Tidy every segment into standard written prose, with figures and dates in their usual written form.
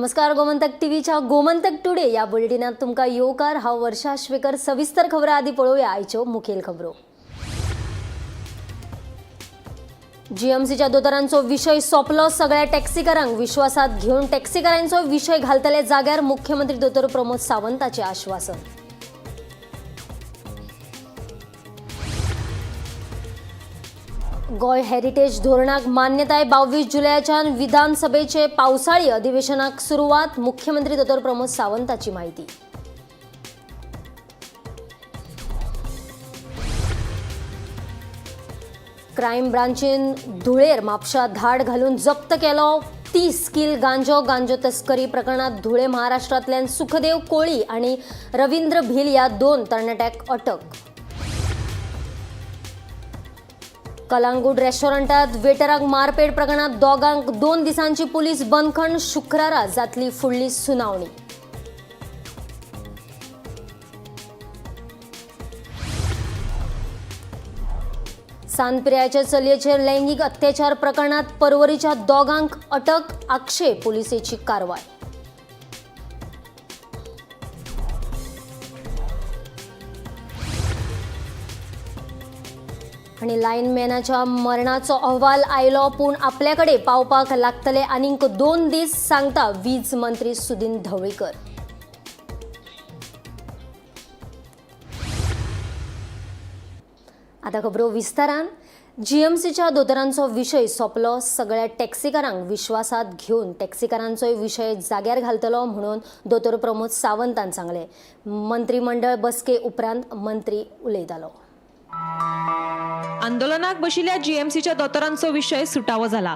नमस्कार, गोमंतक टीव्हीच्या गोमंतक टुडे या बुलेटिनात तुमकां येवकार. हांव वर्षा श्वेकर. सविस्तर खबरां आदी पळोवया आयच्यो मुखेल खबरो. जीएमसीच्या दोतोरांचो विशय सोंपलो. सगळ्या टॅक्सीकारांक विश्वासात घेवन टॅक्सीकारांचो विशय घालतले जाग्यार, मुख्यमंत्री दोतोर प्रमोद सावंताचे आश्वासन. गोंय हेरिटेज धोरणाक मान्यताय. 22 जुलयाच्यान विधानसभेचे पावसाळी अधिवेशनाक सुरवात, मुख्यमंत्री दोतोर प्रमोद सावंताची माहिती. क्रायम ब्रांचीन धुळेर म्हापशा धाड घालून जप्त केलो 30 किल गांजो. गांजो तस्करी प्रकरणात धुळे महाराष्ट्रांतल्यान सुखदेव कोळी आणि रवींद्र भिल या दोन तरणाट्याक अटक. कलांगूट रेस्टॉरंटात वेटराक मारपेट प्रकरणात दोगांक 2 दिसांची पुलीस बंदखण. शुक्रारा जातली फुडली सुनावणी. सानपिर्याच्या चलयेचेर लैंगीक अत्याचार प्रकरणात परवरीच्या दोगांक अटक. आक्षे पोलिसेची कारवाय. आणि लायनमॅनाच्या मरणाचो अहवाल आयलो, पूण आपल्याकडे पावपाक लागतले आनीक 2 दीस, सांगता वीज मंत्री सुदिन ढवळीकर. आता खबरो विस्तारान. जीएमसीच्या दोतोरांचो विशय सोंपलो. सगळ्या टॅक्सीकारांक विश्वासात घेवन टॅक्सीकारांचोय विशय जाग्यार घालतलो म्हणून दोतोर प्रमोद सावंतान सांगलें. मंत्रीमंडळ बसके उपरांत मंत्री उलयतालो. आंदोलनाक बशिल्ल्या जीएमसीच्या दोतोरांचो विशय सुटावो जाला.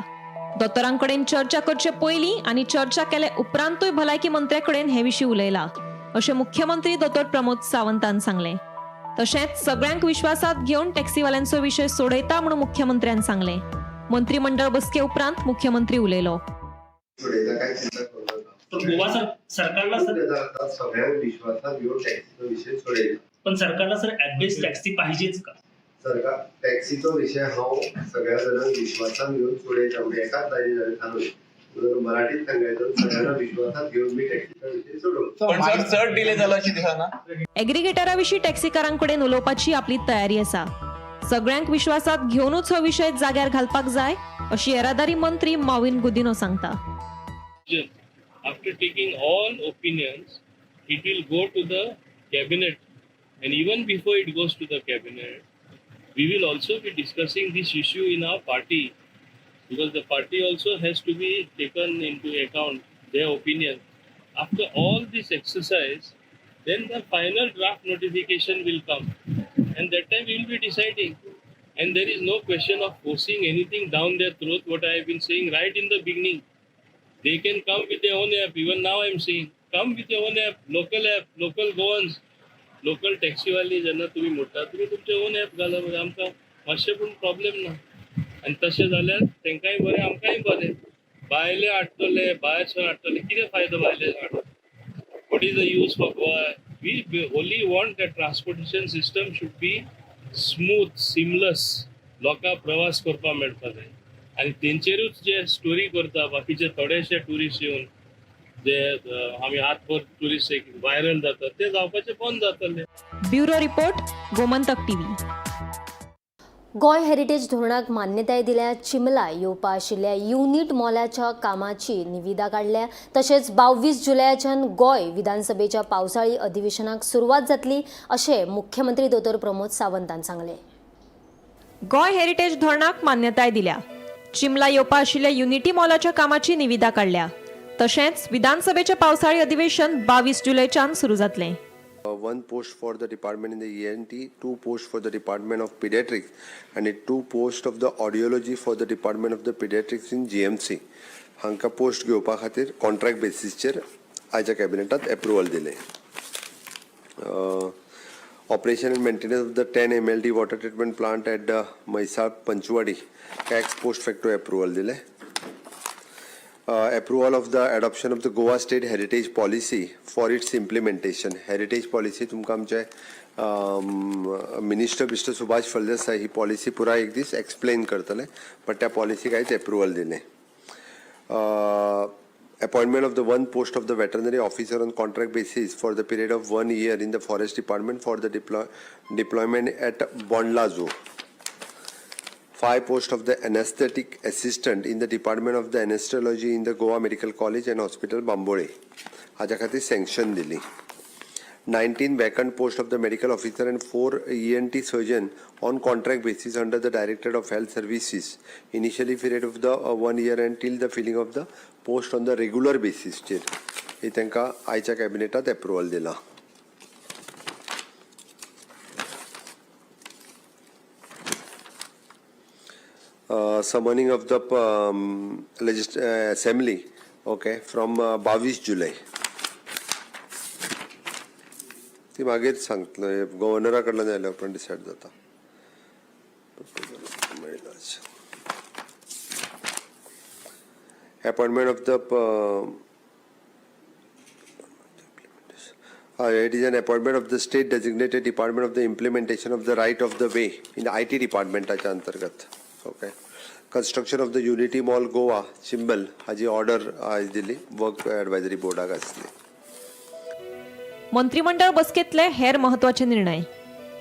दोतोरांकडेन चर्चा करचे पयलीं आनी चर्चा केले उपरांतूय भलायकी मंत्र्याकडेन हे विशीं उलयला, अशें मुख्यमंत्री दोतोर प्रमोद सावंतान सांगलें. तशेंच सगळ्यांक विश्वासात घेवन टॅक्सीवाल्यांचो विशय सोडयता म्हणून मुख्यमंत्र्यान सांगलें. मंत्रीमंडळ बसके उपरांत मुख्यमंत्री उलयलो. सोडयता, काय चिंता करू नाका. पण गोवा सर सरकारला सर आता सगळ्यांक विश्वासात घेऊन टॅक्सीचो विशय सोडयता. पण सरकारला सर ऍप बेस्ड टॅक्सी पाहिजेच का? सरकार टॅक्सीचो विशय हांव सगळ्या जाणांक विश्वासान घेऊन सोडयता म्हणजे एकाच लायनी जाणें सांगलें. म्हणून मराठीत सांगायचं, सगळ्यांना विश्वासात घेऊन मी टॅक्सीचा विशय सोडवतो. पण सर, चड डिले जालो अशी दिसना. एग्रीगेटरा विशीं टॅक्सीकारांकडेन उलोवपाची आपली तयारी आसा. सगळ्यांक विश्वासात घेवनूच हो विशय जाग्यार घालपाक जाय, अशी येरादारी मंत्री माविन गुदिनो सांगता. After taking all opinions, it will go to the cabinet. And even before it goes to the cabinet, we will also be discussing this issue in our party because the party also has to be taken into account, their opinion. After all this exercise, then the final draft notification will come. And that time we will be deciding. And there is no question of forcing anything down their throat, what I have been saying right in the beginning. They can come with their own app. Even now I'm saying, come with your own app, local app, local Goans, local टॅक्सीवाली जेन्ना तुमी म्हणटा, तुमी तुमचे own app घाला, म्हणजे आमकां मातशें पूण प्रॉब्लेम ना. आनी तशें जाल्यार तांकांय बरें, आमकांय बरें. भायले हाडटले, भायर सून हाडटले, कितें फायदो भायले हाडून? What is the use for Goa? We only want the transportation system should be smooth, seamless. लोकांक प्रवास करपाक मेळपाक जाय आनी तेंचेरूच जे स्टोरी करता बाकीचे थोडेशे ट्युरिस्ट येवन जे आमी हातभर ट्युरिस्ट व्हायरल जातात, ते जावपाचे बंद जातले. Bureau report, Gomantak TV. Goa heritage धोरणाक मान्यताय दिल्या. चिमला येवपा आशिल्ल्या युनिट मॉलाच्या कामाची निविदा काडल्या. तशेंच 22 जुलयाच्यान गोंय विधानसभेच्या पावसाळी अधिवेशनाक सुरवात जातली, अशें मुख्यमंत्री दोतोर प्रमोद सावंतान सांगलें. गोंय हेरिटेज धोरणाक मान्यताय दिल्या. चिमला येवपा आशिल्ल्या युनिटी मॉलाच्या कामाची निविदा काडल्या. तशेंच विधानसभेचें पावसाळी अधिवेशन 22 जुलयच्यान सुरू जातलें. One post for the department in the ENT, two posts for the department of pediatrics, and two post of the audiology for the department of the pediatrics in GMC. हांकां पोस्ट घेवपा खातीर कॉन्ट्रॅक्ट बेसीसचेर आयच्या कॅबिनेटात approval दिलें. Operation and maintenance of the 10 MLD water treatment plant at the Mhaisal, Panchwadi, ex post facto approval दिलें. Approval of the adoption of the Goa State Heritage Policy for its implementation. Heritage policy तुमकां आमचे minister mister Subhash Phaldesai ही policy पुराय एक दीस explain करतले, but त्या पॉलिसीक आयज approval दिलें. Appointment of the one post of the veterinary officer on contract basis for the period of 1 year in the forest department for the deployment at Bondla Zoo. 5 posts of the anesthetic assistant in the department of the anesthesiology in the Goa Medical College and Hospital Bambolim हाज्या खातीर sanction दिली. 19 vacant post of the medical officer and 4 ENT surgeon on contract basis under the Directorate of Health Services, initially period of the 1 year and till the filling of the post on the regular basis चेर हे तांकां आयच्या कॅबिनेटात approval दिला. Summoning of the assembly, okay, from 22 जुलय. ती मागीर सांगतलो, गव्हर्नरा कडल्यान आयल्या उपरांत डिसायड जाता. Appointment of the it is an appointment of the state designated department of the implementation of the right of the way in the IT डिपार्टमेंटाच्या अंतर्गत. Okay, construction of the Unity Mall Goa Chimbel हाजी order आयज दिली, work advisory बोर्डाक आसली. मंत्रिमंडळ बसकेंतले हेर म्हत्वाचे निर्णय.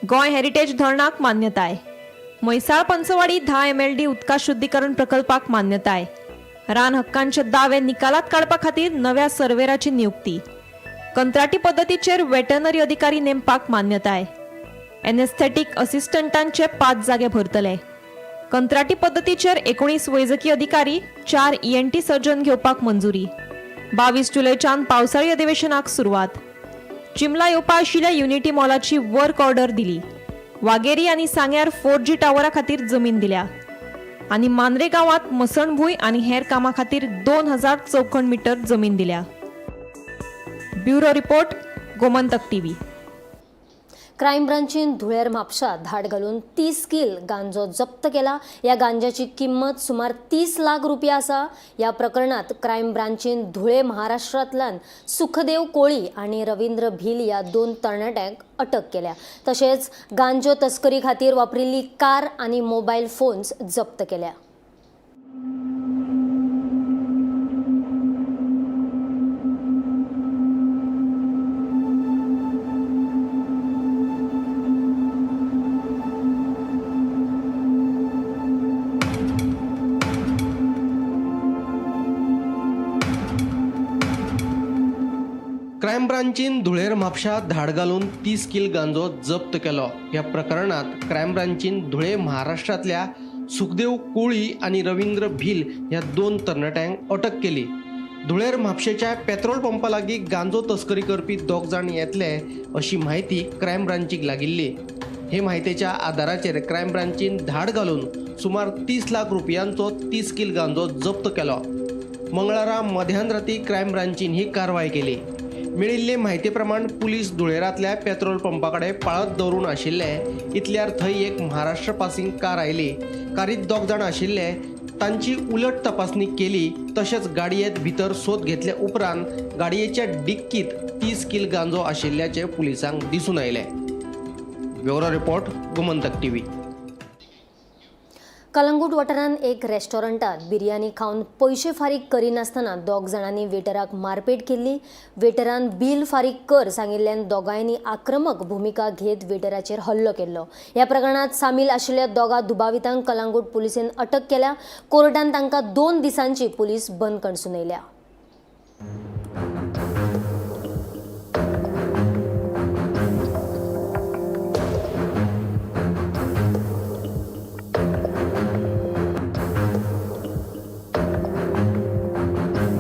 Goa heritage धरणाक मान्यताय. म्हैसाळ पंचवाडी 10 MLD उदका शुद्धीकरण प्रकल्पाक मान्यताय. रान हक्कांचे दावे निकालात काडपा खातीर नव्या सर्वेराची नियुक्ती. कंत्राटी पद्दतीचेर वेटरनरी अधिकारी नेमपाक मान्यताय. एनेस्थेटीक असिस्टंटांचे 5 जागे भरतले. कंत्राटी पद्दतीचेर 19 वैजकी अधिकारी, 4 ENT surgeon घेवपाक मंजुरी. 22 जुलयच्यान पावसाळी अधिवेशनाक सुरवात. चिमला येवपा आशिल्ल्या युनिटी मॉलाची वर्क ऑर्डर दिली. वागेरी आनी सांग्यार 4G टावरा खातीर जमीन दिल्या आनी मांद्रे गांवांत मसणभूंय आनी हेर कामां खातीर 2000 चौखण मीटर जमीन दिल्या. Bureau report, Gomantak TV. Crime ब्रांचीन धुळेर म्हापशा धाड घालून 30 कील गांजो जप्त केला. ह्या गांजाची किंमत सुमार 30 लाख रुपया आसा. ह्या प्रकरणात क्रायम ब्रांचीन धुळे महाराष्ट्रांतल्यान सुखदेव कोळी आनी रवींद्र भिल ह्या 2 तरणाट्यांक अटक केल्या. तशेंच गांजो तस्करी खातीर वापरिल्ली कार आनी मोबायल फोन्स जप्त केल्या. क्रायम ब्रांचीन धुळेर म्हापशा धाड घालून 30 कील गांजो जप्त केलो. ह्या प्रकरणात क्रायम ब्रांचीन धुळे महाराष्ट्रांतल्या सुखदेव कोळी आनी रवींद्र भिल ह्या 2 तरणाट्यांक अटक केली. धुळेर म्हापशेच्या पेट्रोल पंपा लागीं गांजो तस्करी करपी 2 जाण येतले अशी म्हायती क्रायम ब्रांचीक लागिल्ली. हे म्हायतेच्या आदाराचेर क्रायम ब्रांचीन धाड घालून सुमार 30 लाख रुपयांचो 30 कील गांजो जप्त केलो. मंगळारा मध्यान राती क्रायम ब्रांचीन ही कारवाय केली. मेळिल्ले म्हायती प्रमाण पुलीस धुळेरांतल्या पेट्रोल पंपा कडेन पाळत दवरून आशिल्ले. इतल्यार थंय एक महाराष्ट्र पासिंग कार आयली. कारीत 2 जाण आशिल्ले. तांची उलट तपासणी केली. तशेंच गाडयेंत भितर सोद घेतले उपरांत गाडयेच्या डिक्कीत 30 कील गांजो आशिल्ल्याचें पुलिसांक दिसून आयलें. Bureau report, Gomantak TV. Calangute वाठारांत एक रेस्टॉरंटात बिर्याणी खावन पयशे फारीक करिनासतना 2 जाणांनी वेटराक मारपेट केल्ली. वेटरान बील फारीक कर सांगिल्ल्यान दोगांयनी आक्रमक भुमिका घेत वेटराचेर हल्लो केल्लो. ह्या प्रकरणात सामील आशिल्ल्या 2 दुबावितांक कलंगूट पुलिसेन अटक केल्या. कोर्टान तांकां 2 दिसांची पुलीस बंदखण सुनायल्या.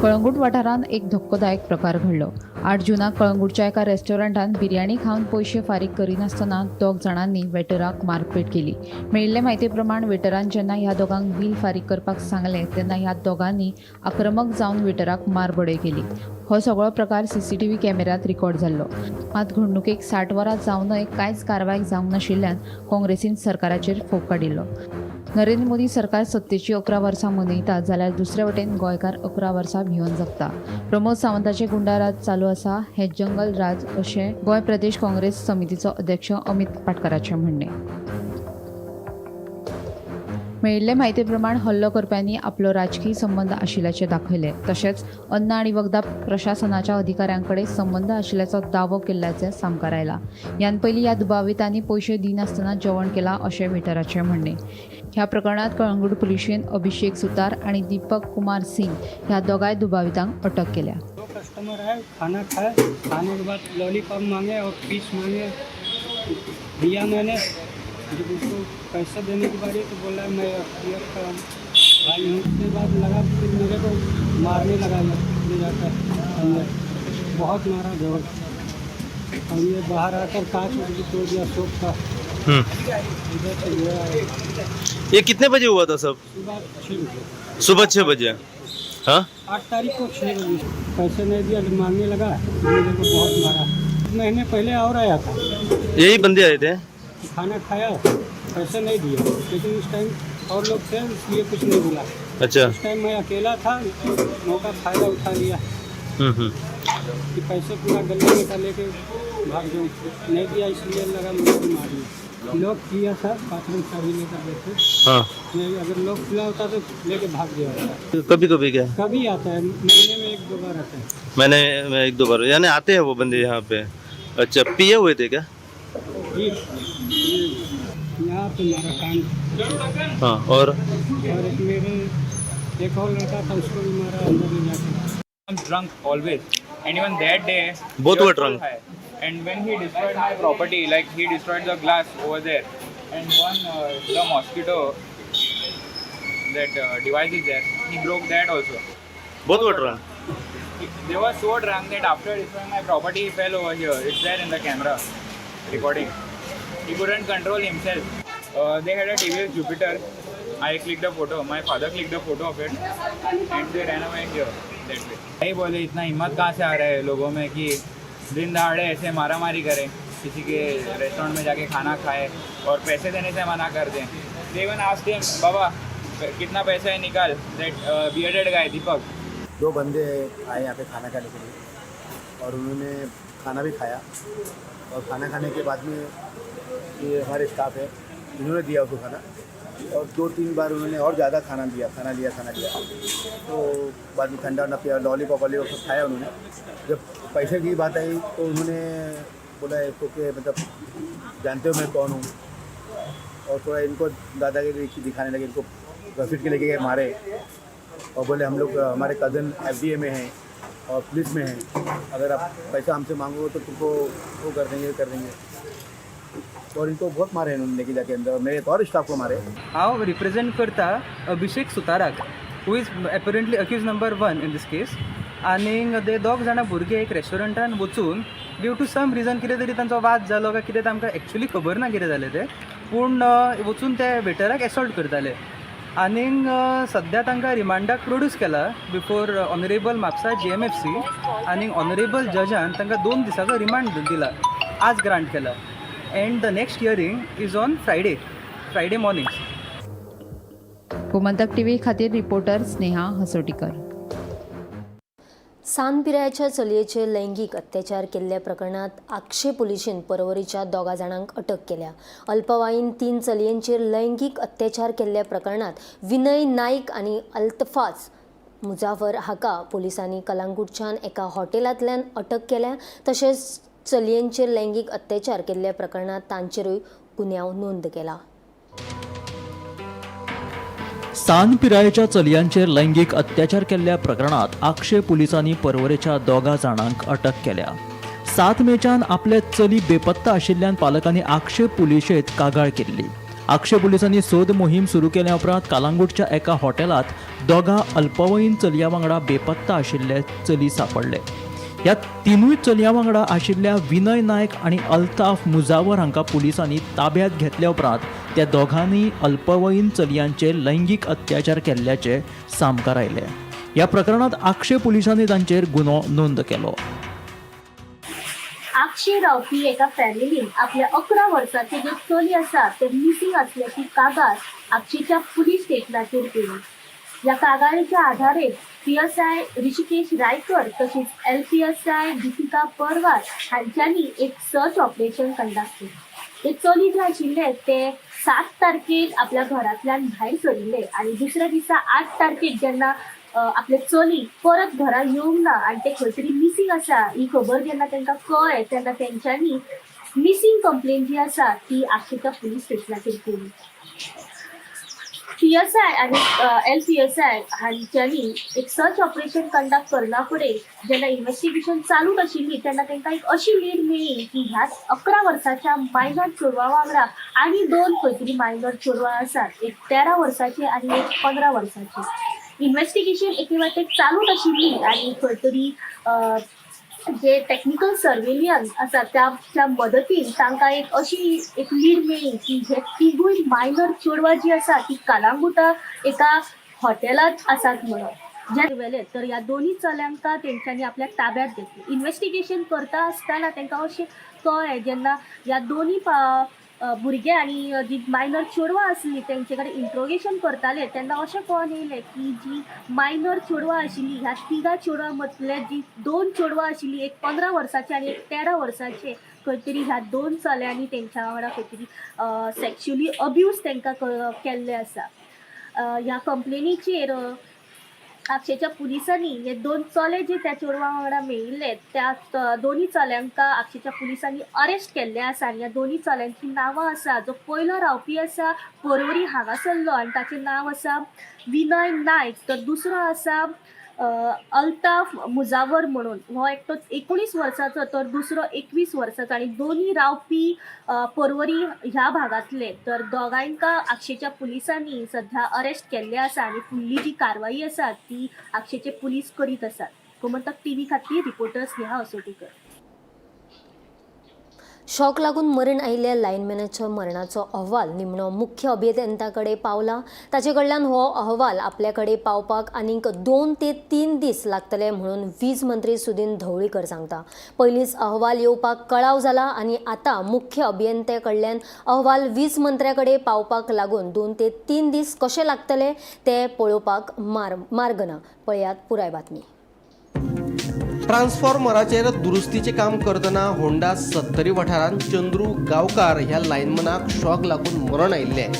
कळंगूट वाठारांत एक धक्कोदायक प्रकार घडलो. 8 जूनाक कळंगूटच्या एका रेस्टॉरंटात बिर्याणी खावन पयशे फारीक करिनासतना 2 जाणांनी वेटराक मारपेट केली. मेळिल्ले म्हायती प्रमाण वेटरान जेन्ना ह्या दोगांक बील फारीक करपाक सांगलें तेन्ना ह्या दोगांनी आक्रमक जावन वेटराक मारबडय केली. हो सगळो प्रकार CCTV कॅमेऱ्यांत रिकॉर्ड जाल्लो. मात घडणुकेक 60 वरां जावनय कांयच कारवाय जावंक नाशिल्ल्यान काँग्रेसीन सरकाराचेर फोग काडिल्लो. नरेंद्र मोदी सरकार सत्तेची 11 वर्सां मनयता जाल्यार दुसरे वटेन गोंयकार 11 वर्सां भिवन जगता. प्रमोद सावंताचे गुंडा राज चालू आसा, हें जंगल राज अशें गोंय प्रदेश काँग्रेस समितीचो अध्यक्ष अमित पाटकाराचें म्हणणें. मेळिल्ले म्हायती प्रमाण हल्लो करप्यांनी आपलो राजकीय संबंद आशिल्ल्याचें दाखयलें. तशेंच अन्न आनी वखदां प्रशासनाच्या अधिकाऱ्यां कडेन संबंद आशिल्ल्याचो दावो केल्ल्याचें सामकार आयलां. ह्यान पयलीं ह्या दुबावितांनी पयशे दिनासतना जेवण केलां अशें वेटराचें म्हणणें. ह्या प्रकरणांत कळंगूट पुलिशेन अभिषेक सुतार आनी दीपक कुमार सिंग ह्या दोगांय दुबावितांक अटक केल्या. दो कस्टमर आए, खाना खाए, खाने के बाद लॉलीपॉप मांगे और पीस मांगे, दिया मैंने। जब उसको पैसे देने की बारी तो बोला, मैं एफ का भाई हूँ। उसके बाद लगा, फिर मेरे को मारने लगा ले ले जाकर अंदर। बहुत मारा जोर, और ये बाहर आकर कांच भी तोड़ दिया शॉप का। इधर से गया है। ये कितने बजे हुआ था सब? सुबह 6 बजे। सुबह 6 बजे? हाँ। 8 तारीख को 6 बजे। पैसे नहीं दिया तो मारने लगा, मेरे को बहुत मारा। एक महीने पहले और आया था। यही बंदे आए थे? खाना खाया, पैसे नहीं दिए, लेकिन उस टाइम और लोग थे, इसलिए कुछ नहीं बोला। उस टाइम मैं अकेला था, मौका फायदा उठा लिया कि पैसे पूरा गले में का लेके भाग जाऊँ। नहीं दिया, इसलिए लगा मुझे भी मारने। लॉक किया था, बाथरूम चाबी लेकर बैठे। नहीं, अगर लॉक खुला होता तो लेके भाग गया होता। कभी कभी क्या? कभी आता है, महीने में एक दो बार आता है। मैंने मैं एक दो बार, यानी आते हैं वो बंदे यहाँ पे। अच्छा, पिए हुए थे क्या? जी, यहाँ पे मारा कान। हाँ, और? और एक मेरे एक और लड़का था, उसको भी मारा अंदर ले जाके। I'm drunk always, and even that day Both he were was so drunk. high. And when he destroyed my property, like he destroyed the glass over there, and one the mosquito that device is there, he broke that also. Both were drunk. They were so drunk that after destroying my property, he fell over here. It's there in the camera recording. He couldn't control himself. They had a TVS Jupiter. I clicked the photo. My father clicked the photo of it, and they ran away here that way. नहीं बोले, इतना हिम्मत कहाँ से आ रहा है लोगों में कि दिन दहाड़े ऐसे मारा मारी करें, किसी के रेस्टोरेंट में जाके खाना खाए और पैसे देने से मना कर दें। They even asked him, बाबा कितना पैसा है निकाल। That bearded guy Deepak. दो बंदे आए यहाँ पे खाना खाने के लिए और उन्होंने खाना भी खाया और खाना खाने के बाद में ये हमारे स्टाफ है, इन्होंने दिया उसको खाना और दो तीन बार उन्होंने और ज़्यादा खाना दिया, खाना लिया, खाना लिया, तो बाद में ठंडा वंडा पिया, लॉलीपॉप वॉलीपॉप सब खाया उन्होंने। जब पैसे की बात आई तो उन्होंने बोला इसको कि मतलब जानते हो मैं कौन हूँ, और थोड़ा इनको दादागिरी दिखाने लगे। इनको घसीट के लेके गए, मारे और बोले हम लोग, हमारे कज़न एफडीए में हैं और पुलिस में हैं, अगर आप पैसा हमसे मांगोगे तो तुमको वो कर देंगे, कर देंगे। और इनको बहुत मारे इन्होंने लेके जाके अंदर और मेरे एक और स्टाफ को मारे। हांव रिप्रेजेंट करता अभिषेक सुताराक, who is apparently accused number 1 in this case. आनीक ते दोग जाणां भुरगे एक रेस्टॉरंटान वचून ड्यू टू सम रिजन कितें तरी तांचो वाद जालो काय कितें तें आमकां एक्चुली खबर ना कितें जालें तें, पूण वचून ते वेटराक एसॉल्ट करताले। आनीक सद्या तांकां रिमांडाक प्रोड्यूस केला before honourable Mapusa JMFC. आनीक ऑनरेबल जजान तांकां 2 दिसाचो रिमांड दिला, आज ग्रांट केला, and the next hearing is on Friday morning. Gomantak TV खातीर रिपोर्टर स्नेहा हसोटीकर. सान पिरायेच्या चलयेचेर लैंगीक अत्याचार केल्ल्या प्रकरणांत आगशे पुलिशेन परवरीच्या दोगा जाणांक अटक केल्या. अल्पवयीन तीन चलयांचेर लैंगीक अत्याचार केल्ल्या प्रकरणांत विनय नाईक आनी अल्तफाज मुजाफर हाका पुलिसांनी कलांगूटच्यान एका हॉटेलांतल्यान अटक केल्या. तशेंच चलयांचेर लैंगीक अत्याचार केल्ल्या प्रकरणांत तांचेरूय गुन्यांव नोंद केला. सान पिरायेच्या चलयांचेर लैंगीक अत्याचार केल्ल्या प्रकरणात आगशे पुलिसांनी परवरेच्या दोगा जाणांक अटक केल्या. 7 मेच्यान आपले चली बेपत्ता आशिल्ल्यान पालकांनी आगशे पुलिशेंत कागाळ केल्ली. आगशे पुलिसांनी सोद मोहीम सुरू केल्या उपरांत कालांगूटच्या एका हॉटेलात दोगा अल्पवयीन चलयां वांगडा बेपत्ता आशिल्ले चली सांपडले. ह्या तिनूय चलयां वांगडा आशिल्ल्या विनय नायक आनी अल्ताफ मुजावर हांकां पुलिसांनी ताब्यात घेतल्या उपरांत त्या दोगांनी अल्पवयीन चलयांचेर लैंगीक अत्याचार केल्ल्याचे सामकार आयले. ह्या प्रकरणात आगशे पुलिसांनी तांचेर गुन्हो नोंद केलो. आगशी रावपी एका फॅमिलीन आपल्या 11 वर्साचे जे चली आसा ते मिसिंग असल्याची कागाळ आगशीच्या पुलीस स्टेशनाचेर केली. ह्या कागाळीच्या आधारे पीएसआय ऋषिकेश रायकर तशीच एलपीएसआय दीपिका परवार हांच्यांनी एक सर्च ऑपरेशन कंडक्ट केलें. ते चली जे आशिल्ले ते 7 तारखेक आपल्या घरांतल्यान भायर सरिल्ले आनी दुसऱ्या दिसा 8 तारखेक जेन्ना आपले चली परत घरा येवंक ना आनी ते खंय तरी मिसींग आसा ही खबर जेन्ना तांकां कळ्ळें तेन्ना तेंच्यांनी मिसींग कंप्लेन जी आसा ती आक्षेच्या पुलीस स्टेशनाचेर केली. PSI आनी LPSI हांच्यांनी एक सर्च ऑपरेशन कंडक्ट करना फुडें जेन्ना इन्वेस्टिगेशन चालूच आशिल्ली तेन्ना तांकां एक अशी लीड मेळ्ळी की ह्या 11 वर्साच्या मायनर चेडवा वांगडा आनी 2 खंय तरी मायनर चेडवां आसात, एक 13 वर्साचे आनी एक 15 वर्साचे. इन्वेस्टिगेशन एके वाटेक चालूच आशिल्ली आनी खंय तरी जे टेक्निकल सर्वेलियन्स आसा त्या मदतीन तांकां एक अशी एक लीड मेळ्ळी की हे तिगूय मायनर चेडवां जी आसा ती कालांगुटा एका हॉटेलांत आसात म्हणून. जे व्हेले तर ह्या दोनूय चल्यांका तेंच्यांनी आपल्या ताब्यात घेतले. इन्वेस्टिगेशन करता आसतना तांकां अशें कळ्ळें जेन्ना ह्या दोनूय भुरगे आनी जी मायनर चेडवां आसली तेंचे कडेन इंट्रोगेशन करताले तेन्ना अशें कळोन येयलें की जी मायनर चेडवां आशिल्ली ह्या तिगां चेडवां मदले जी 2 चेडवां आशिल्ली, एक 15 वर्साचे आनी एक 13 वर्साचे, खंय तरी ह्या 2 चल्यांनी तेंच्या वांगडा खंय तरी सेक्शुअली अब्यूज तांकां केल्ले आसा. ह्या कंप्लेनीचेर आक्षेच्या पुलिसांनी हे 2 चले जे त्या चेडवा वांगडा मेळिल्ले त्या दोनूय चल्यांका आक्षेच्या पुलिसांनी अरेस्ट केल्ले आसा आनी ह्या दोनूय चल्यांची नांवां आसा, जो पयलो रावपी आसा पर्वरी हांगासरलो आनी ताचें नांव आसा विनय नायक, तर दुसरो आसा अल्ताफ मुजावर म्हणून, हो एकटो 19 वर्साचो तर दुसरो 21 वर्साचो आनी दोनूय रावपी पर्वरी ह्या भागांतले. तर दोगांयका आक्षेच्या पुलिसांनी सध्या अरेस्ट केल्ले आसा आनी फुडली जी कारवाई आसा ती आक्षेचे पुलीस करीत आसात. गोमंतक टीव्ही खातीर रिपोर्टर स्नेहा असोटीकर. शॉक लागून मरण आयिल्ल्या लायनमॅनाच्या मरणाचो अहवाल निमणो मुख्य अभियंत्या कडेन पावला. ताचे कडल्यान हो अहवाल आपल्या कडेन पावपाक आनीक 2 ते 3 दीस लागतले म्हणून वीज मंत्री सुदिन ढवळीकर सांगता. पयलींच अहवाल येवपाक कळाव जाला आनी आतां मुख्य अभियंत्या कडल्यान अहवाल वीज मंत्र्या कडेन पावपाक लागून 2 ते 3 दीस कशे लागतले ते पळोवपाक मार्ग ना. पळयात पुराय बातमी. ट्रान्सफॉर्मराचेर दुरुस्तीचें काम करतना होंडा 70 वाठारांत चंद्रू गांवकार ह्या लायनमनाक शॉक लागून मरण आयिल्लें.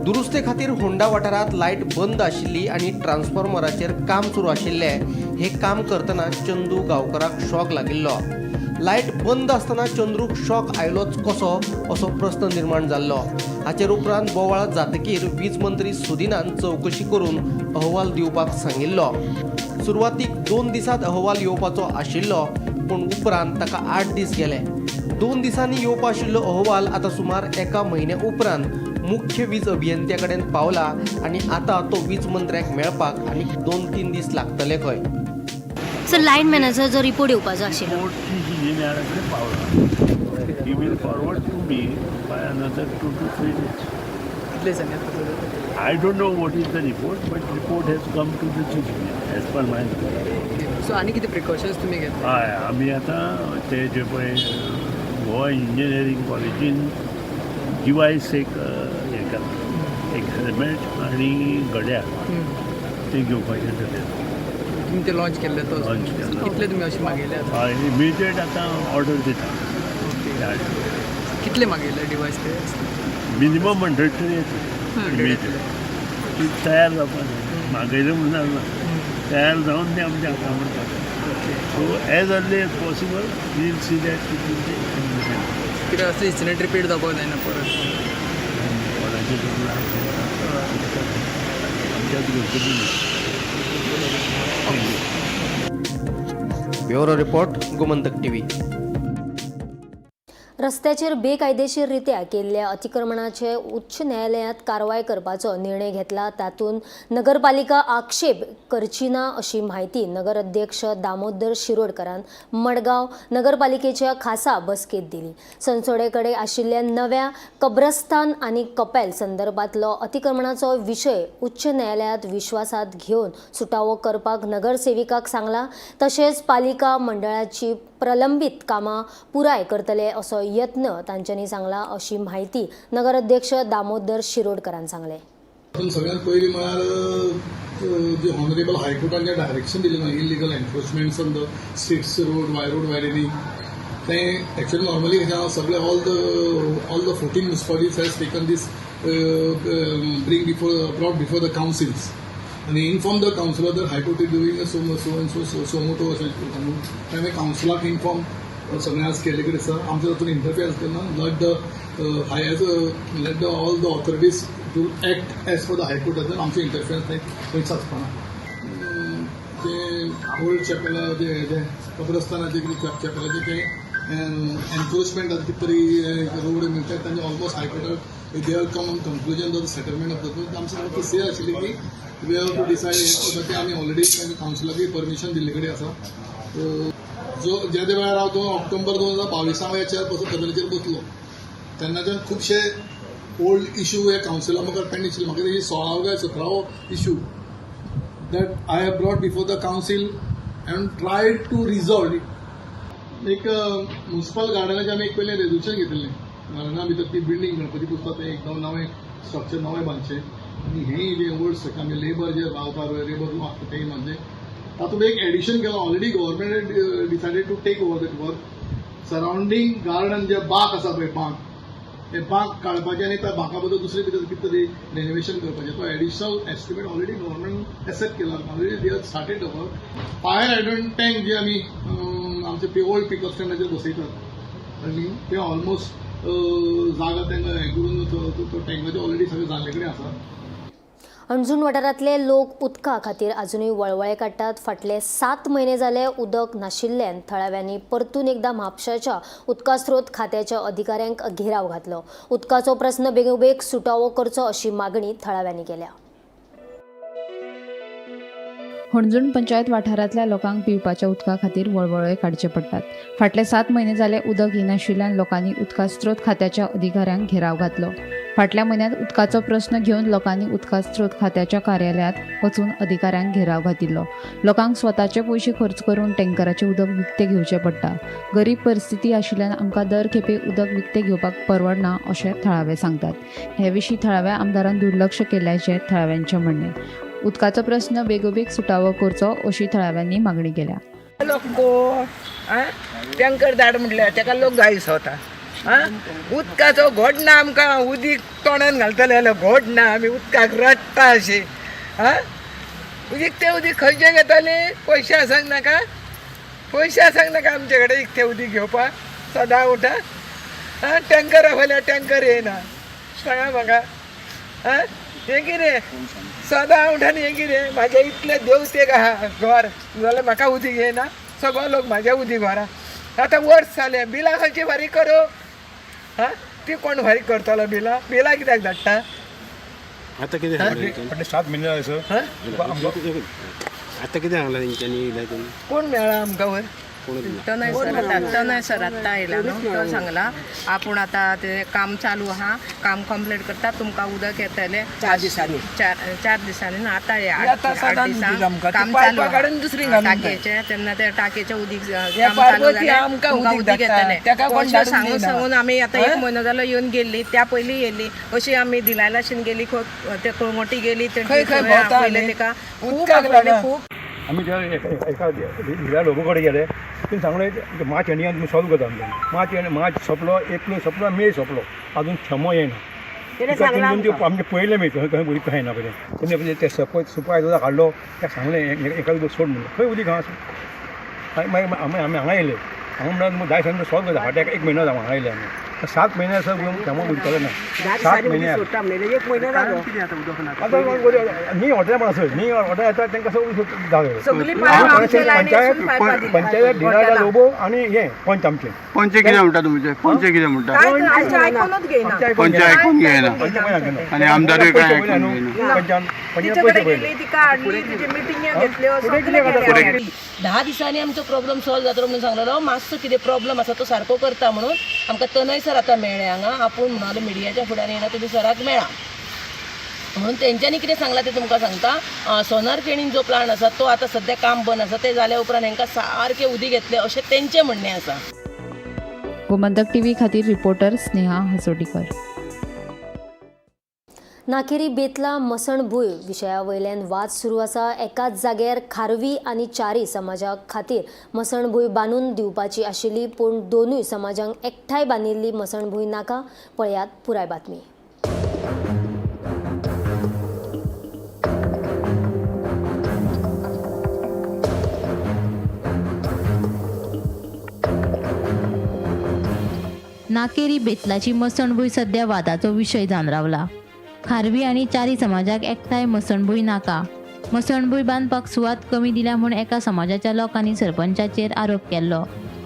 दुरुस्ते खातीर होंडा वाठारांत लायट बंद आशिल्ली आनी ट्रान्सफॉर्मराचेर काम सुरू आशिल्लें. हें काम करतना चंदू गांवकाराक शॉक लागिल्लो. लायट बंद आसतना चंद्रूक शॉक आयलोच कसो असो प्रस्न निर्माण जाल्लो. हाचेर उपरांत बोवाळ जातकीर वीज मंत्री सुदिनान चवकशी करून अहवाल दिवपाक सांगिल्लो. सुरवातीक 2 दिसांत अहवाल येवपाचो आशिल्लो, पूण उपरांत ताका 8 दीस गेले. 2 दिसांनी येवपा आशिल्लो अहवाल आतां सुमार 1 म्हयन्या उपरांत मुख्य वीज अभियंत्या कडेन पावला आनी आतां तो वीज मंत्र्याक मेळपाक आनीक 2-3 दीस लागतले खंय. सर, लायनमॅनाचो जो रिपोर्ट येवपाचो आशिल्लो रिपोर्ट चीफ इंजिनियरा कडेन पावला. He will forward to me by another 2 to 3 days. कितले दिसांनी येतलो? I don't know what is the report, but report has come to the chief engineer as per my knowledge. So आनी कितें precautions तुमी घेतले? हय, आमी आतां ते जे पळय गोवा इंजिनियरींग कॉलेजीन डिवायस एक हें केलां, एक हेल्मेट आनी घड्याळ तें घेवपाचें जालें. तुमी ते लॉन्च केल्ले तो? लॉन्च केल्लो. कितले तुमी अशें मागयले आतां? हय, इमिजिएट आतां ऑर्डर दिता. कितले मागयले डिवायस ते? मिनिमम 100 तरी येतले. 100. इमिजिएट ती तयार जावपाक जाय. मागयलें म्हणून जालना, तयार जावन ते आमच्या हाता म्हणटा. So as early as possible we'll see that it will be implemented. कित्याक असले इन्सिडंट रिपीट जावपाक जायना परत. कोणाचें आमच्याच घरचे. Thank you. Bureau report, Gomantak TV. रस्त्याचेर बेकायदेशीर रित्या केल्ल्या अतिक्रमणाचे उच्च न्यायालयांत कारवाय करपाचो निर्णय घेतला, तातूंत नगरपालिका आक्षेप करची ना अशी म्हायती नगराध्यक्ष दामोदर शिरोडकरान मडगांव नगरपालिकेच्या खासा बसकेत दिली. सनसोडे कडेन आशिल्ल्या नव्या कब्रस्तान आनी कपेल संदर्भातलो अतिक्रमणाचो विशय उच्च न्यायालयांत विश्वासात घेवन सुटावो करपाक नगरसेविकाक सांगला. तशेंच पालिका मंडळाची प्रलंबीत कामां पुराय करतले असो यत्न तांच्यांनी सांगला अशी म्हायती नगराध्यक्ष दामोदर शिरोडकरान सांगलें. तातूंत सगळ्यांत पयलीं म्हळ्यार जे ऑनरेबल हायकोर्टान जे डायरेक्शन दिलें ना, illegal encroachments on the streets, road, road widening, तें एक्चुअली नॉर्मली कशें सगळे all the 14 municipalities has taken this bring before brought before the councils आनी inform the councillor the High Court is doing so so and so suo motu अशें सांगून ताणें कावन्सिलाक inform सगळें आज केल्ले कडेन आसा. आमच्या तातूंत इंटरफियरन्स करना. Let the all the authorities to act as per the High Court. आमचें इंटरफियरन्स थंय खंयच आसपाना. तें ओल्ड चॅपेला जें कब्रस्तानाचें कितें चॅपेलाचें तें एनक्रोचमेंट आतां कितें तरी रोड मेळटा तांचे almost हायकोर्टाक they are come on conclusion the settlement of the. आमचें फक्त से आशिल्ली की we have to decide हें तें आमी ऑलरेडी कावन्सिलाकूय परमिशन दिल्ले कडेन आसा. जो ज्या वेळार हांव 2 ऑक्टोबर 2022 ह्या चेअर कबरेचेर बसलो तेन्नाच्यान खुबशे ओल्ड इशू हे कावन्सिला मुखार पेंडींग आशिल्ले. म्हाका दिसता 16वो काय 17वो issue that I have brought before the council and tried to resolve it. एक म्युनिसिपल गार्डनाचें आमी एक पयलें रेजोल्युशन घेतिल्लें. गार्डना भितर ती बिल्डींग गणपती पुजता तें एकदम नवें स्ट्रक्चर नवें बांदचें आनी हें जें ओल्ड स्ट्रक्चर आमी लेबर जे रावता लेबर रूम आसता तें बांदचें. तातूंत एक एडिशन केलां. Already government decided to take over that work. Surrounding garden जे बाग आसा पळय, बाग ते बाग काडपाचे आनी त्या बागा बद्दल दुसरे भितर कितें तरी रेनोवेशन करपाचें. तो additional estimate already government accept केला. Already they are started the work. Fire hydrant tank जे आमी आमचे ओल्ड पिकअप स्टँडाचेर बसयतात आनी ते ऑलमोस्ट जागा तांकां हें करून तो टँकाचे ऑलरेडी सगळें जाल्ले कडेन आसा. हणजूण वाठारांतले लोक उदका खातीर अजुनूय वळवळे काडटात. फाटले 7 म्हयने जाले उदक नाशिल्ल्यान थळाव्यांनी परतून एकदा म्हापशाच्या उदका स्रोत खात्याच्या अधिकाऱ्यांक घेराव घातलो. उदकाचो प्रस्न बेगोबेग सुटावो करचो अशी मागणी थळाव्यांनी केल्या. हणजूण पंचायत वाठारांतल्या लोकांक पिवपाच्या उदका खातीर वळवळे काडचे पडटात. फाटले 7 म्हयने जाले उदक येनाशिल्ल्यान लोकांनी उदका स्रोत खात्याच्या अधिकाऱ्यांक घेराव घातलो. फाटल्या म्हयन्यांत उदकाचो प्रस्न घेवन लोकांनी उदका स्रोत खात्याच्या कार्यालयांत वचून अधिकाऱ्यांक घेराव घातिल्लो. लोकांक स्वताचे पयशे खर्च करून टँकराचें उदक विकतें घेवचें पडटा. गरीब परिस्थिती आशिल्ल्यान आमकां दर खेपे उदक विकतें घेवपाक परवडना अशें थळावे सांगतात. हे विशीं थळाव्या आमदारान दुर्लक्ष केल्ल्याचें थळाव्यांचें म्हणणें. उदकाचो प्रस्न बेगोबेग सुटावो करचो अशी थळाव्यांनी मागणी केल्या. लोक आं टँकर धाड म्हटल्यार तेका लोक गाळी सोता. आं उदकाचो घोट ना आमकां. उदीक तोंडान घालतले जाल्यार घोट ना. आमी उदकाक रडटा अशी. आं उदीक तें उदीक खंयचें घेतालीं? पयशे आसांक नाका? पयशे आसांक नाका आमचे कडेन इकतें उदीक घेवपाक? सदां उठा आं टँकर आपयल्यार टँकर येयना. सांगा म्हाका, आं हें कितें? सदां उठान हें कितें? म्हाजें इतलें देवतेक आहा घर जाल्यार म्हाका उदीक येयना? सगळो लोक म्हाज्या उदीक व्हरा. आतां वर्स जालें. बिलां खंयची फारीक करूं? आं ती कोण फारीक करतलो बिलां? बिलां कित्याक धाडटा? आता कितें सांगलें? फाटले 7 म्हयने जाले सर. आता कितें सांगलां तेंच्यांनी येयल्या तेन्ना? कोण मेळ्ळा आमकां वयर? कोणूच ना. तनय सर आतां, तनय सर आत्तां आयला न्हू, तो सांगला आपूण आतां तें काम चालू आहा, काम कंप्लीट करता, तुमकां उदक येतलें. 4 दिसांनी. चार दिसांनी न्हू, आतां हे आठ येता आठ सदांच उदीक दिसांक आमकां. ती काम पायपां चालू आहा. काडून दुसरी घालूंक जाय. टाकयेचें तेन्ना ते टाकयेचें उदीक हे काम चालू पार्वती जालें आमकां तुमकां उदीक उदीक धाडटा. येतलें. तेका कोण अशें धाडून सांगून दिना. सांगून आमी आतां एक हय? म्हयनो जालो येवन गेल्ली. त्या पयलीं येयल्ली अशी आमी दिलायलाशीन गेली, ते कळंगुटी गेली. खंय खंय भोंवता आपयलें आमी. तेका खूब उदकाक आपयलें लागून. खूब. आमी जेन्ना एका हिरा लोको कडेन गेले, तेणी सांगलें मार्च एंडिंगान तुमी सॉल्व करता म्हणून. मार्च एंड मार्च सोंपलो, एप्रील सोंपलो, मे सोंपलो, अजून थेंबो येयना. तेणें सांगलां आमकां. आमचें पयलें mi खंय खंय उदीक खंय येना पयलें. तेणी पयलें ते सुपरवायजराक हाडलो, ताका सांगलें एका उदक सोड म्हणून. खंय उदीक आसा? मागीर आमी आमी हांगा येयले. हांगा म्हणल्यार 10 दिसांनी सॉल्व करता. फाटीं एक म्हयनो जालो हांगा येयले आमी. 7 म्हयने आसा थेंबो उदकाचो ना. 7 म्हयने. एक म्हयनो जालो. आतां न्ही हॉटेल पण आसा न्ही, हॉटेल येता तांकां सगळें जालें. सगळीं पायपां आमच्या लायनीसून पायपां दिली. पंचायत डिलायला लोबो आनी हे पंच आमचे. पंच कितें म्हणटा तुमचे? पंच कितें म्हणटा? काय आमचें आयकोनूच घेयना. पंच आयकून घेयना आनी आमदारूय काय आयकून घेयना. पंचान तिचे कडेन गेली, तिका हाडली, तिचे मिटिंग्यो घेतल्यो, सगळें केलें आमी. 10 दिसांनी आमचो प्रॉब्लम सॉल्व जातलो म्हणून सांगलेलो. मातसो कितें प्रॉब्लम आसा तो सारको करता म्हणून आमकां तनय सर आतां मेळ्ळे हांगा. आपूण म्हणाले मिडियाच्या फुड्यान येना, तुमी सराक मेळा म्हणून. तेंच्यांनी कितें सांगलां तें तुमकां सांगता. सोनार केणीन जो प्लांट आसा तो आतां सद्या काम बंद आसा. तें जाल्या उपरांत हेंकां सारकें उदीक येतलें अशें तेंचें म्हणणें आसा. गोमंतक टीव्ही खातीर रिपोर्टर स्नेहा हसोटीकर. नाकेरी बेतला मसणभूंय विशया वयल्यान वाद सुरू आसा. एकाच जाग्यार खारवी आनी चारी समाजा खातीर मसणभूंय बांदून दिवपाची आशिल्ली, पूण दोनूय समाजांक एकठांय बांदिल्ली मसणभूंय नाका. पळयात पुराय बातमी. नाकेरी बेतलाची मसणभूंय सध्या वादाचो विशय जावन रावला. खारवी आनी चारी समाजाक एकठांय मसणभूंय नाका. मसणभूंय बांदपाक सुवात कमी दिल्या म्हूण एका समाजाच्या लोकांनी सरपंचाचेर आरोप केल्लो.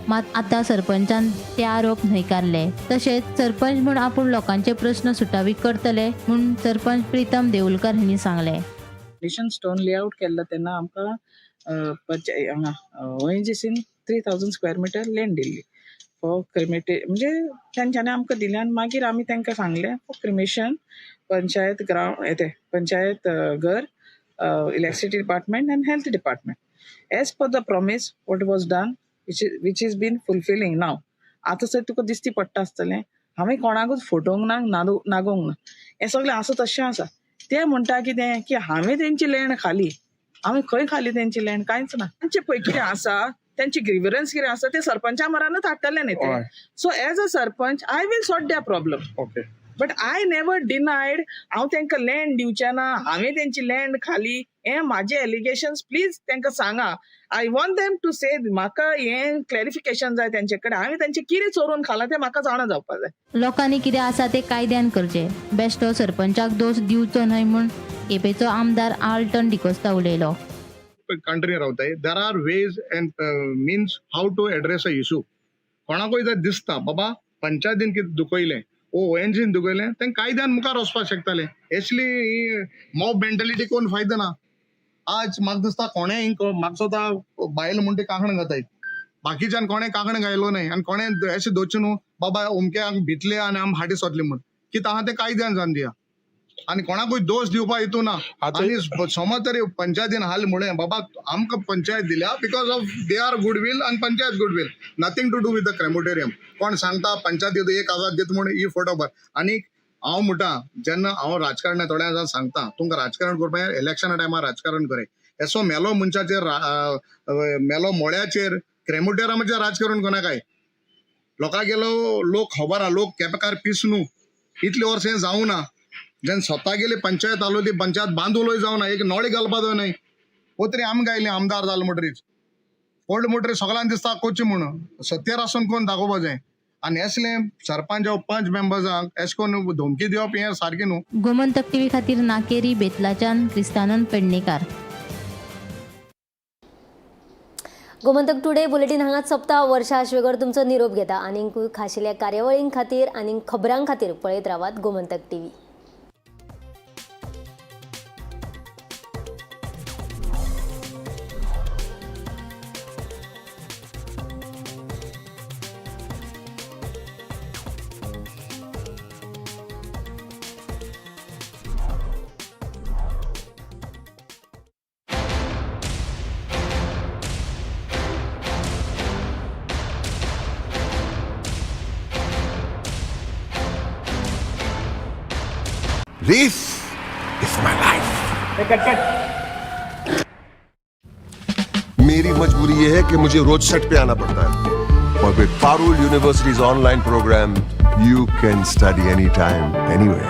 मात आतां सरपंचान ते आरोप न्हयकारले. तशेंच सरपंच म्हूण आपूण लोकांचे प्रस्न सुटावी करतले म्हूण सरपंच प्रितम देऊलकर हांणी सांगलें. फावंडेशन स्टोन लेआउट केल्लो तेन्ना आमकां हांगा ओएनजीसीन 3000 स्क्वेअर मिटर लँड दिल्ली फॉर क्रिमेटे, म्हणजे तेंच्यांनी आमकां दिलें आनी मागीर आमी तांकां सांगलें फॉर क्रिमेशन पंचायत ग्रावंड तें पंचायत घर, electricity department and health department. As per the promise what was done which is been fulfilling now. आतां सर तुका दिसती पडटा आसतलें, हांवें कोणाकूच फटोवंक ना, नागोवंक ना, हें सगळें आसा तशें आसा. ते म्हणटा कितें की हांवें तेंची लँड खाली, हांवें खंय खाली तेंची लँड, कांयच ना. तेंचे पळय कितें आसा, तेंची ग्रिवरन्स कितें आसा ते सरपंचा मरानूच हाडटले न्ही ते. So as a sarpanch I will sort their problem. Okay. But I never denied हांव तांकां लँड दिवचें ना, हांवें तेंची लँड खाली, हें म्हाजें एलिगेशन्स प्लीज तांकां सांगा. I want them to say, म्हाका हें क्लॅरिफिकेशन जाय तेंचे कडेन, हांवें तेंचें कितें चोरून खालां तें म्हाका जाणा जावपा जाय. लोकांनी कितें आसा तें कायद्यान करचें, बेश्टो सरपंचाक दोश दिवचो न्हय म्हूण केपेंचो आमदार आल्टन डिकोस्ता उलयलो. कंट्री रावताय, there are ways and means how to address a issue. कोणाकूय जर दिसता बाबा पंचायतीन कितें दुखयलें ओ ओएनजीन दुखयलें, तें कायद्यान मुखार वचपाक शकताले. असली ही मॉब मेंटेलिटी कोण फायदो ना. आज म्हाका दिसता कोणें म्हाका सुद्दां बायल म्हूण ती कांकणां घाताय, बाकीच्यान कोणें कांकणां घायलो न्हय आनी कोणें अशें दवरचें न्हू बाबा अमक्याक भितले आनी आम फाटीं सरले म्हूण, कितें आहा तें कायद्यान जावन दिया आनी कोणाकूय दोश दिवपा हितून ना. आनी समज तरी पंचायतीन हाल म्हणलें बाबा आमकां पंचायत दिल्या because of their goodwill आनी panchayat goodwill, nothing to do with the crematorium. कोण सांगता पंचायत एक कागाद दिता म्हूण ही फोटो भर. आनी हांव म्हणटा जेन्ना हांव राजकारणां थोड्या जाणांक सांगता तुमकां राजकारण करपा इलेक्शना टायमार राजकारण करे, येसो मेलो मनशाचेर मेलो मोळ्याचेर क्रेमोटेरियमाचेर राजकारण कोणाकाय लोकां गेलो लोक खबर आहा, लोक केपेकार पीस न्हू, इतले वर्सां हें जावं ना. जेन्ना स्वता गेली पंचायत आलो ती पंचायत बांदूलोय जावना, एक नोळी घालपा जाय न्हय, वो तरी आमकां आयली आमदार जालो म्हणटरीच व्हड म्हणटरीच सगळ्यांक दिसता कोची म्हूण सत्तेर आसून कोण दाखोवपा जाय. आनी असलें सरपंच पंच मेंबर्सांक अशें करून धमकी दिवप हें सारकें न्हू. गोमंतक टीव्ही खातीर नाकेरी बेतलाच्यान क्रिस्तानंद पेडणेकार. गोमंतक टुडे बुलेटीन हांगाच सोंपता. वर्षा आश्वेकर तुमचो निरोप घेता. आनीकूय खाशेल्या कार्यावळीं खातीर आनी खबरां खातीर पळयत रावात Gomantak TV. This is my life. मेरी मजबूरी ये है कि मुझे रोज सेट पे आना पड़ता है, और with Parul University's online program, you can study anytime, anywhere.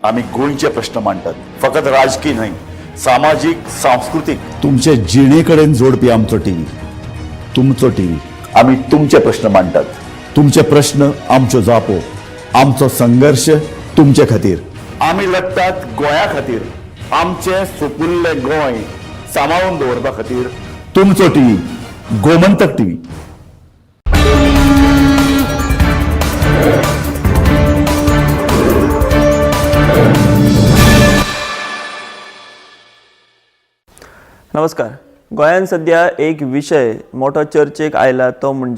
आम्ही गोंयचे प्रश्न मांडटात, फकत राजकीय न्हय, सामाजीक, सांस्कृतीक, तुमचे जिणे कडेन जोडपी आमचो टीव्ही, तुमचो टीव्ही. आम्ही तुमचे प्रश्न मांडटात, तुमचे प्रश्न आमच्यो जापो, आमचो संघर्ष तुमचे खातीर. आमी लढटात गोंया खातीर, आमचें सुपुल्लें गोंय सांबाळून दवरपा खातीर. तुमचो टीव्ही, गोमंतक टीव्ही. नमस्कार. गोंयांत सद्या एक विशय मोठो चर्चेक आयला तो म्हणजे